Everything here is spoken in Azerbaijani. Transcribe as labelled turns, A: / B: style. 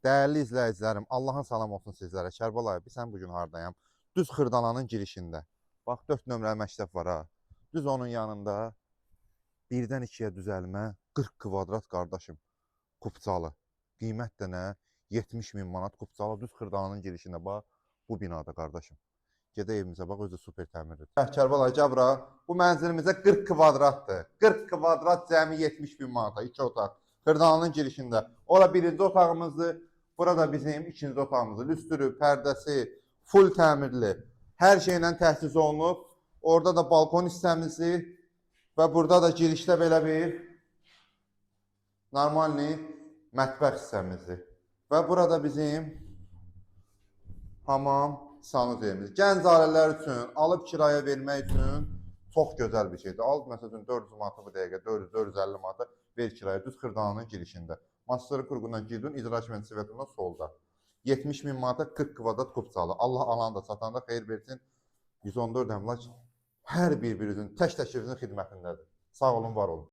A: Dəyərli izləyicilərim, Allahın salam olsun sizlərə. Kərbəlayı, bilirsən bu gün hardayam? Düz Xırdalanın girişində. Bax, 4 nömrəli məktəb var ha. Düz onun yanında birdən ikiyə düzəlmə 40 kvadrat qardaşım. Kupçalı. Qiymət də nə? 70 min manat Kupçalı düz Xırdalanın girişində. Bax, bu binada qardaşım. Gedək evimizə bax, özü super təmirlidir. Hə, Kərbəlayı gəl bura. Bu mənzilimizə 40 kvadratdır. 40 kvadrat cəmi 70 min manata, 2 otaq. Xırdalanın girişində. Ora birinci otağımızdır. Burada bizim ikinci otağımızdır. Lüstrü, pərdəsi, full təmirli. Hər şeylə təchiz olunub. Orada da balkon hissəmizdir. Və burada da girişdə belə bir normalni mətbəx hissəmizdir. Və burada bizim hamam sanuzelimiz. Gənc ailələr üçün, alıb kirayə vermək üçün çox gözəl bir şeydir. Al, məsəl üçün 400 manata bu dəqiqə, 400-450 manata ver kirayə düz Xırdalanın girişində. Master kurğundan girdin, icra hakimiyyəti solda. 70 min manata 40 kvadrat kupçalı. Allah alan da satan da xeyir versin. 114 əmlak hər bir-birinizin tək-tək xidmətindədir. Sağ olun, var olun.